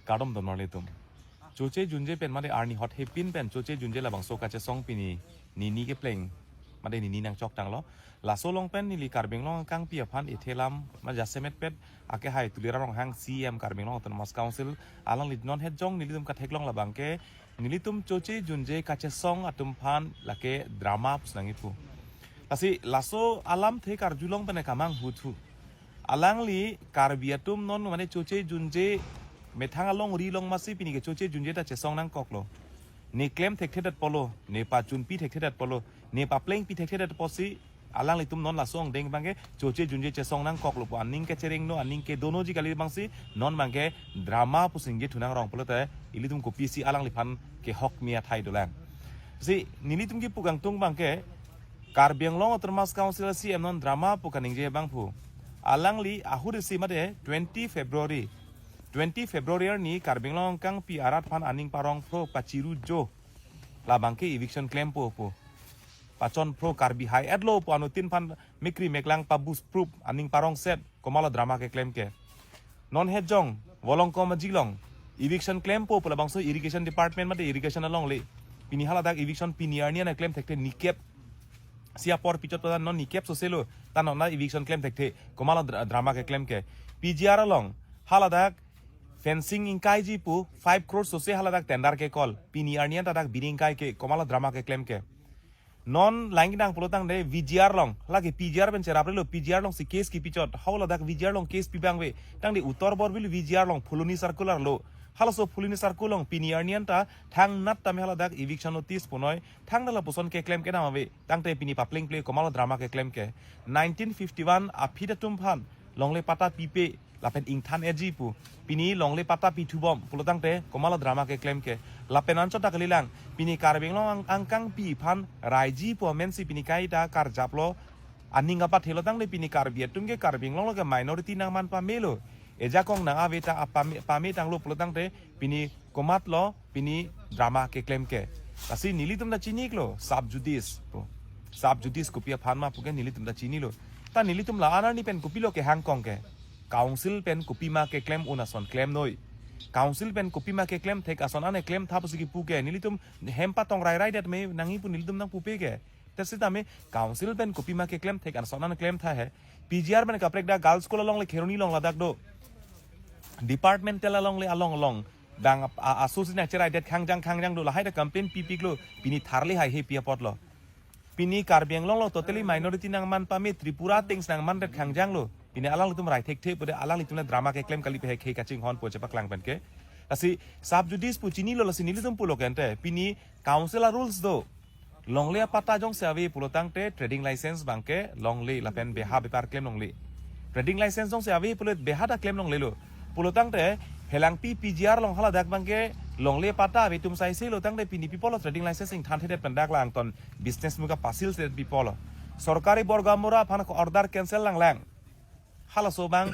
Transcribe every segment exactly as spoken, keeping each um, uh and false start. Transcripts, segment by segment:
Kardom don marli atum. Choche junje pen mate arni hot hepin pen choche junje labangso kachesong pini nini kepleng mate nini nangchok tanglo. Laso along pen neli Karbi Anglong angkangpi aphan ithelam ma jasemet pet akehai Tuliram Ronghang C E M Karbi Anglong Autonomous Council alangli non hetjong nelitum katheklong labang ke nelitum choche junje kachesong atum aphan lake drama pusi nangkipu. Lasi laso alamthe karjulong pen kamang huthu. Alangli Karbi atum non mane choche junje methang alongri along masi pini ke choche junje ta chesong nangkoklo. Ne klem thekthedet polo, ne pachunpi thekthedet polo, ne paplengpi thekthedet posi alanglitum non laso angdeng abang ke choche junje chesong nangkoklo pu aning kecherengno aning kedonoji kali abangsi non abang ke drama pusi ningje thunang rong pulote ilitum kopisi alangliphan kehok mi athai dolang. Si nelitum kipu kangtung abang ke Karbi Anglong Autonomous Council C E M non drama pu kaningje abang phu. Alangli ahut isi mate twenty February. Twenty February arni Karbi Anglong angkangpi arat aphan aning parong phro pachiru jo. Labang ke eviction klempo pu. Pachon phro Karbi hai-et lo pu anuttin aphan mikri meklang pabus prup aning parong set. Komatlo drama keklem ke. Non hetjong, Volongkom ajilong. Eviction klempo pu labangso irrigation department mate irrigation alongle. Pini haladak eviction pini arni ana klem thekthe nikep. Si apor pichot pada non nikep sose lo. Ta non na eviction klem thekthe. Komatlo dra-, drama keklem ke. P G R along. Haladak fencing ingkaiji pu five crore sose haladak tender kekol. Pini arni an ta dak biring kai ke. Komatlo drama keklem ke. Non lang kedang pulotangte V G R along, lake P G R pen cheraprelo, P G R alongsi case kipichot, haladak V G R along case pi abang ave, tangte Uttar Borbil V G R along Phuloni circular lo, halaso Phuloni circular along pini arni an ta, thangnat tame haladak eviction notice punoi, thangta lapuson keklem kedam ave, tangte pini paplengple komatlo drama keklem ke, nineteen fifty-one aphi atum aphan, longle patta pipe, lapen ingthan eji pu. Pini longle patta pithubom pulotangte komatlo drama keklem ke. Lapen anchot ta kalilang. Pini Karbi Anglong ang-, angkangpi aphan raiji pu amensi pini kaita karjaplo. Aning apa thelo tangte pini Karbi atum ke Karbi Anglong lo ke minority nangman pamelo. Ejakong nang ave ta apame, pame tanglo pulotangte pini komatlo pini drama keklem ke. Lasi nelitum ta chiniklo sub judice pu. Sub judice kopi aphan ma pu ke nelitum ta chinilo. Ta nelitum la-an arni pen kopilo kehangkong ke. Council pen kopima keklem un ason klemnoi. Council pen kopima keklem thek ason an keklem tha pusi kipu ke. Nelitum hem patong rairai det me nangji pu nelitum nangpupe ke. Te sitame council pen kopima keklem thek ason an klem tha he. P G R pen kaprek da girls school alongle Kheroni along ladak do. Departmental alongle along along. Dang ap-, a-, aso si nangcheraidet khangjang khangjang do lahai ta campaign pipiklo pini tharli hai he pi apotlo. Pini Karbi Anglong lo totally minority nangman pame Tripura things nangmandet khangjanglo. Pini alanglitum rai thekthe pulote alanglitum le drama keklem kali pe he kachinghon po chepaklang pen ke. Lasi sub judice pu chinilo lasi nelitum pulo kente. Pini council a rules do. Longle apatta jongsi ave pulotangte trading license abang ke longle lapen beha bepar klem longle. Trading license jongsi ave pulo beha ta klem longlelo. Pulotangte phelangpi P G R along haladak abang ke longle patta ave atum saiselo tangte pini pi apotlo trading license ingthan thedet pen dak langton business muka pasil thedet pi apotlo. Sorkari borgamura aphan order cancel langlang. Halaso abang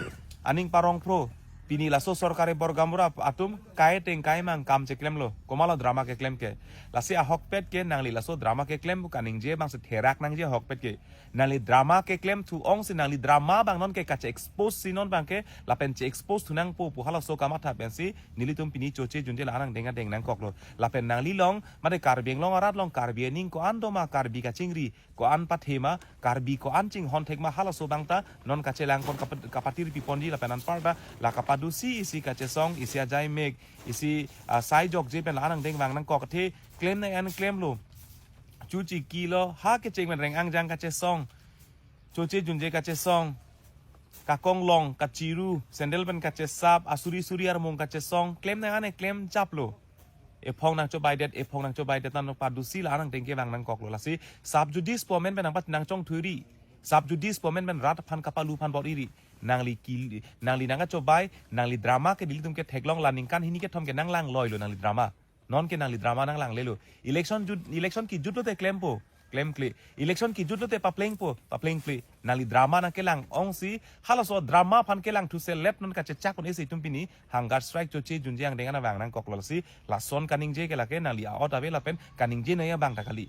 aning parong phro. Pini laso sorkari borgamura atum kai teng kai mang kam cheklemlo. Komatlo drama keklem ke. Lasi ahokpet ke nangli laso drama keklem pu kaningje abangsi therak nangji ahokpet ke. Nangli drama keklem thu ongsi nangli drama abang non ke kache-expose si non abang ke lapen che-expose thu nangpo pu halaso kamatha pensi nelitum pini choche junje la-an angdeng angdeng nangkoklo. Lapen nangli along mate Karbi Anglong arat along Karbi aning ko-an doma Karbi kachingri ko-an pathe ma, Karbi ko-an chinghon thek ma halaso abang ta, non kachelang pon kapa-, kapatir pi ponji lapen anparta, la kapadusi isi kachesong, isi ajai mek, isi, ah, sai jokje pen la-an angdeng vang nangkok athe, klem nang an klemlo. Chuchi kilo, ha kecheng pen reng angjang kachesong. Choche junje kachesong. Kakonglong, kachiru, sandal pen kachesap, asuri suri armung kachesong, klem nang an klem chaplo. Ephong nangchobaidet, ephong nangchobaidet, nang padusi la-an angdeng ke vang nangkoklo lasi. Sub judice pu amen pen nangpat nangchongthuiri. Sub judice pu amen pen rat aphan kapalu aphan bor-iri. Nangli ki, nangli nangkachobai, nangli drama ke nelitum ke theklong la ningkan hini kethom ke nanglangloilo nangli drama. Non ke nangli drama nanglanglelo. Election jut, election kijutlote klempo. Klemkle. Election kijutlote paplengpo, paplengkle. Nangli drama nangkelang ongsi, halaso drama aphan kelangthu selet non kachechak un isi itum pini, hunger strike choche junje angdeng an vang nangkoklo lasi, lason kaningje ke lake nangli aot ave lapen kaningje nangji abang ta kali.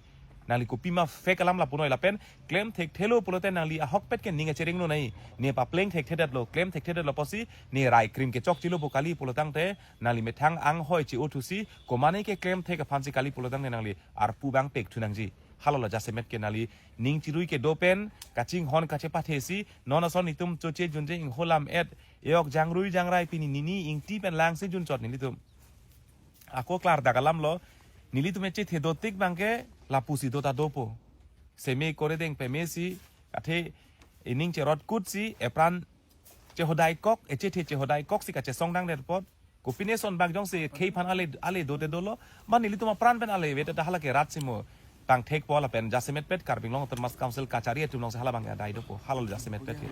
Nangli kopima fake alam lapu noi lapen klem thekthelo pulote nangli ahokpet ke ning achereng lo nai. Ne papleng thekthedetlo, klem thekthedetlo pusi ne rai krim kechokchelo pu kali pulotangte nangli methang anghoi che-o thusi komane keklem thek aphansi kali pulotangte nangli arpu bang pek thu nangji. Halalo jasemet ke nangli ning chirui kedo pen kachinghon kachepathesi non ason netum choche junje ingholam et eok jangrui jangrai pini nini ingti pen langse junchot nelitum. Ako klardak alamlo, nelitum echethe dotik bangke lapusi dota dopo. Seme kore deng pemesi, athe ining cherot kutsi, epran chehodai kok, echethe chehodai koksi kachesong dang derpot. Kopine son bang jongsi khei phan ale, ale dote dolo, ma nelitum apran pen ale vete ta hala ke rat simo pangthekpo lapen jasemetpet Karbi Anglong Autonomous Council kachari atum alongsi hala bang adai dopo, halalo jasemetpet ke.